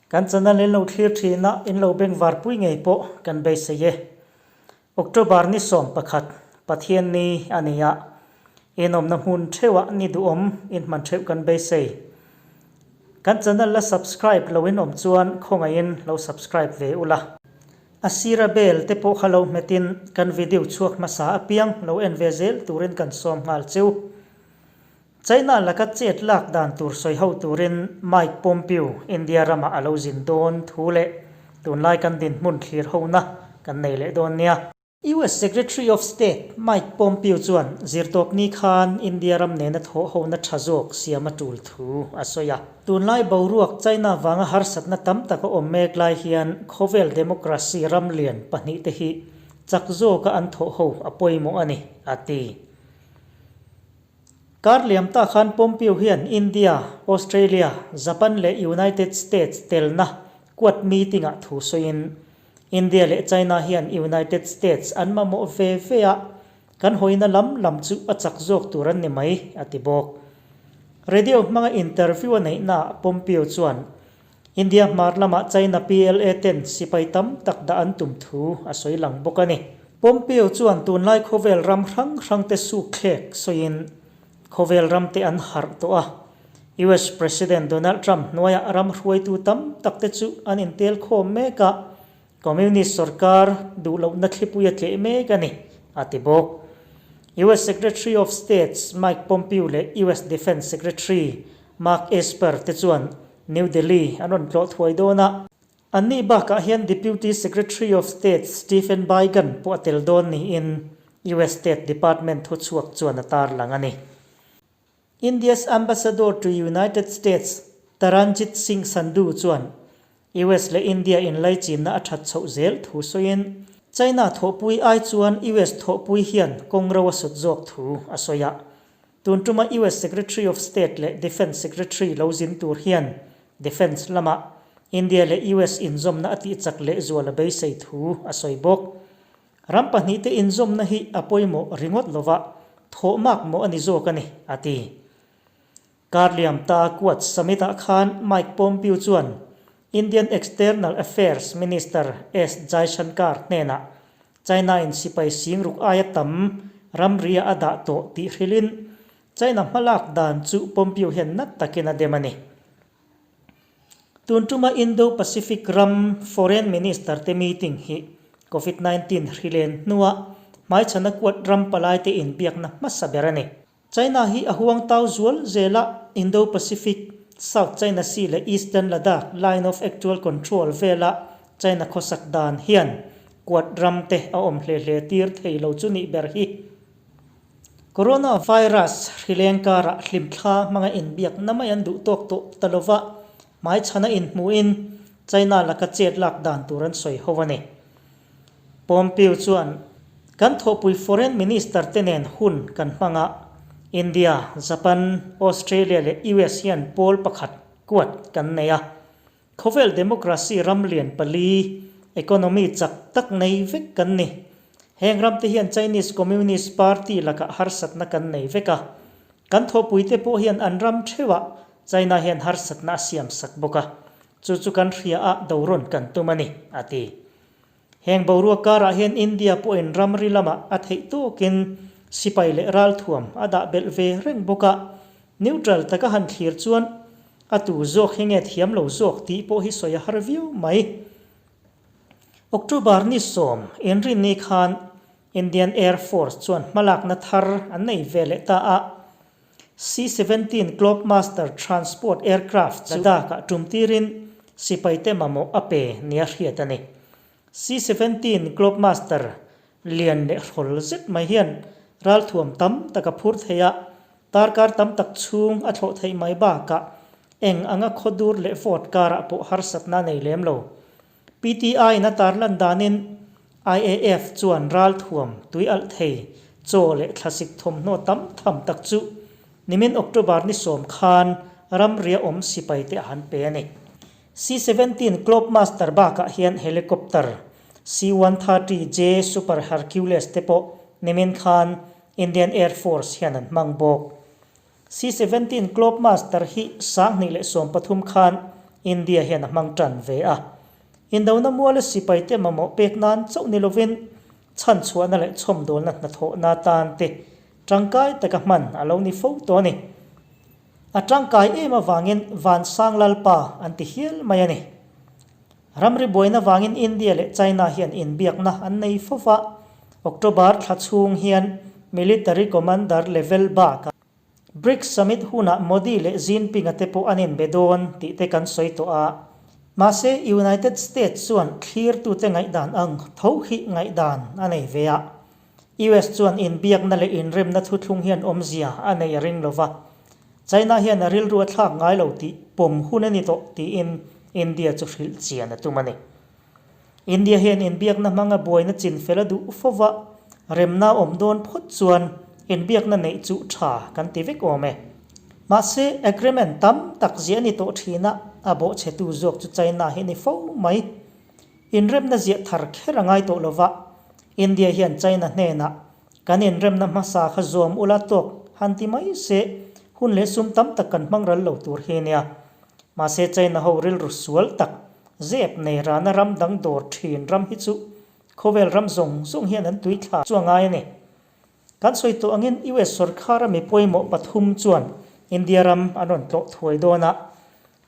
Kan channel in lo thlir thin a, in lo bengvarpui ngei pawh kan beisei e. October ni 11, Pathian ni a ni a, inawmna hmun theuhah ni duhawm inhman theuh kan beisei. Kan channel la subscribe lo in awm chuan khawngaihin lo subscribe ve ula. A sira bell te pawh kha lo hmetin kan video chhuak hmasa apiang lo en ve zel turin kan sawm nghal cheu. China laka chet lak dan tur sawi ho turin Mike Pompeo India ramah a lo zin dawn thu leh tunlai kan dinhmun thlir hona kan nei leh dawn nia. US Secretary of State Mike Pompeo chuan zirtawpni khan India ram nena thawh hona tha zawk siam a tul thu a sawi a. Tunlai boruak China vanga harsatna tam tak a awm mek lai hian khawvel democracy ram lian pahnihte hi chak zawka an thawh ho a pawimawh a ni, a ti. Kar liam ta khan Pompeo hian India, Australia, Japan leh United States telna Quad meeting-ah thu sawiin, India leh China hian United States an mamawh ve ve a, kan hawina lam lam chu a chak zawk tur an ni mai, a ti bawk. Radio hmanga interview a neihnaah Pompeo chuan India hmar lamah China PLA ten sipai tam tak dah an tum thu a sawi lang bawk a ni. Pompeo chuan tunlai khawvel ram hrang hrangte sukthlek sawiin khawvel ramte an harh tawh a. US President Donald Trump hnuaiah ram hruaitu tam takte chu an intel khawm mek a, Communist sorkar duh lohna thlipui a tleh mek a ni, a ti bawk. US Secretary of States Mike Pompeo leh US Defence Secretary Mark Esper te chuan New Delhi an rawn tlawh thuai dawn a. Anni bakah hian Deputy Secretary of State Stephen Biegun pawh a tel dawn niin US State Department thuchhuak chuan a tarlang a ni. India's Ambassador to United States Taranjit Singh Sandhu chuan US leh India inlaichinna a that chhoh zel thu sawiin, China thawhpui ai chuan US thawhpui hian kawng ro a sut zawk thu a sawi a. Tun tuma US Secretary of State leh Defence Secretary lo zin tur hian Defence lamah India leh US inzawmna a tihchak lehzual a beisei thu a sawi bawk. Ram pahnihte inzawmna hi a pawimawh ringawt lova thawh mak mawh a ni zawk a ni, a ti. Kar liam ta Quad Summit-ah khan Mike Pompeo chuan Indian External Affairs Minister S Jaishankar hnenah China-in sipai singruk aia tam ramria a dah tawh tih hrilhin China hmalak dan chu Pompeo hian nat takin a dem a ni. Tun tuma Indo-Pacific ram Foreign Minister te meeting hi Covid 19 hrilen hnua hmaichhana kuat ram palaite inbiakna hmasa ber a ni. China hi a huang tau zual zel a, Indo-Pacific, South China Sea leh Eastern Ladakh Line of Actual Control vela China khawsak dan hian Quad ram te a awm hle hle tir thei lo chu nih ber hi. Coronavirus hrileng karah hlimthla hmanga inbiakna mai an duh tawk tawh ta lova, hmaichhana inhmuhin China laka chet lak dan tur an sawi ho a ni. Pompeo chuan, Kan thawhpui Foreign Minister te nen hun kan hmang a, India, Japan, Australia leh US hian pawl pakhat kuat kan nei a. Khawvel democracy ram lian pali, economy chak tak nei vek kan ni. Heng ram te hian Chinese Communist Party lakah harsatna kan nei vek a. Kan thawhpui te pawh hian an ram theuhah China hian harsatna a siam sak bawk a. Chu chu kan hria a, do rawn kan tum a ni, a ti. Heng boruak karah hian India pawhin ramri lamah a theih tawkin sipai leh ralthuam a dah belh ve reng bawk a, neutral taka han thlir chuan a tu zawk hi nge thiam lo zawk tih pawh hi sawi a har viau mai. October ni 10 inrinni khan Indian Air Force chuan hmalakna thar an nei ve leh ta a, C-17 Globemaster transport aircraft chu Ladakh-ah tum tirin sipaite mamawh a pe nia hriat a ni. C-17 Globemaster lian leh hrawl zet mai hian ralthuam tam tak a phur thei a, darkar tam tak chhung a thlawh theih mai bakah eng anga khawdur leh vawt karah pawh harsatna a nei lem lo. PTI-in a tarlan danin IAF chuan ralthuam, tuialh thei, chaw leh thlasik thawmhnaw tam tham tak chu nimin October ni 10 khan ramria awm sipaite a han pe a ni. C-17 Globemaster bakah hian helicopter C-130J Super Hercules te pawh nimin khan Indian Air Force hian an hmang bawk. C-17 Globemaster hi 2013 khan India hian a hmang tan ve a. Indona muala sipaite mamawh pek nan chauh ni lovin chhanchhuahna leh chhawmdawlna hnathawhna tan te tangkai taka hman a lo ni fo tawh a ni. A tangkai em avangin Vansang Lalpa an ti hial mai a ni. Ramri buaina vangin India leh China hian inbiakna an nei fo va, October thla chhung hian Military Commander level bakah BRICS Summit hunah Modi leh Jinping-a te pawh an inbe dawn tih te kan sawi tawh a. Mahse, United States chuan thlirtute ngaihdan ang tho hi ngaihdan a nei ve a. US chuan inbiakna leh inremna thuthlung hian awmzia a nei a ring lo va. China hian a rilru a thlak ngai lo tih pawm hun a ni tawh tiin India chu hrilh chian a tum a ni. India hian inbiakna hmanga buaina chin fel a duh fo va, remna a awm dawn phawt chuan inbiakna neih chu tha kan ti vek awm e. Mahse, agreement tam tak ziah a ni tawh thin a, a bawhchhetu zawk chu China hi a ni fo mai. Inremna ziah thar kher a ngai tawh lo va, India hian China hnenah kan inremna hmasa kha zawm ula tawk han ti mai se, hun leh sum tam tak kan hmang ral lo tur hi nia. Mahse, China ho rilru sual tak Zep nei rana ram dang dawr thin ram hi chu khawvel ram zawng zawng hian an tui thla chu a ngai a ni. Kan sawi tawh angin US sorkhara mi pawimawh pathum chuan India ram an rawn tlawh thuai dawn a.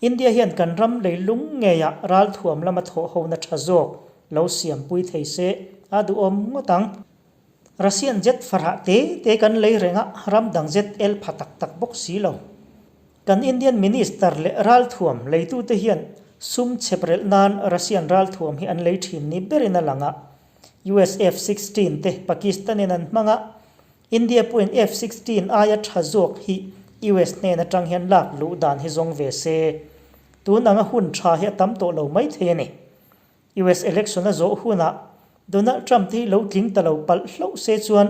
India hian kan ram leilung ngeiah ralthuam lama thawh hona tha zawk lo siampui thei se a duhawm ngawt ang. Russian jet farah te te kan lei reng a, ram dang jet el pha tak tak bawk si lo. Kan Indian Minister leh ralthuam leitute hian sum chheprelh nan Russian ralthuam hi an lei thin ni berin a lang a. US F-16 te Pakistan-in an hmang a, India pawhin F-16 aia tha zawk hi US hnen atang hian lak luh dan hi zawng ve se. Tun anga hun tha hi a tam tawh lo maithei a ni. US election a zawh hunah Donald Trump te hi lo tling ta lo palh hlauh se chuan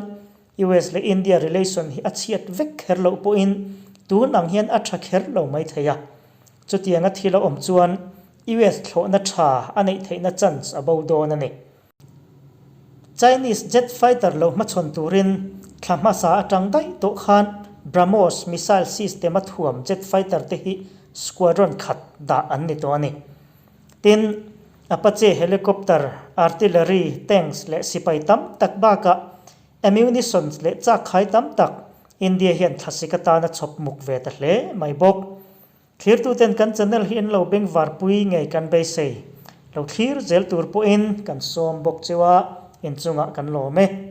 US leh India relation hi a chhiat vek kher loh pawhin tun ang hian a tha kher lo mai thei a. Chutianga thil a awm chuan US thlawhna tha a neih theihna chance a bo dawn a ni. Chinese jet fighter lo hmachhawn turin thla hmasa atang daih tawh khan BrahMos missile system a thuam jet fighter te hi squadron khat dah an ni tawh a ni. Tin, Apache helicopter, artillery, tanks leh sipai tam tak bakah ammunitions leh chakkhai tam tak India hian thlasik atana chhawp muk ve ta hle mai bawk. Thlirtuten kan channel hi an lo bengvarpui ngei kan beisei. Lo thlir zel tur pawhin kan sawm bawk cheu a, inchungah kan lawm e.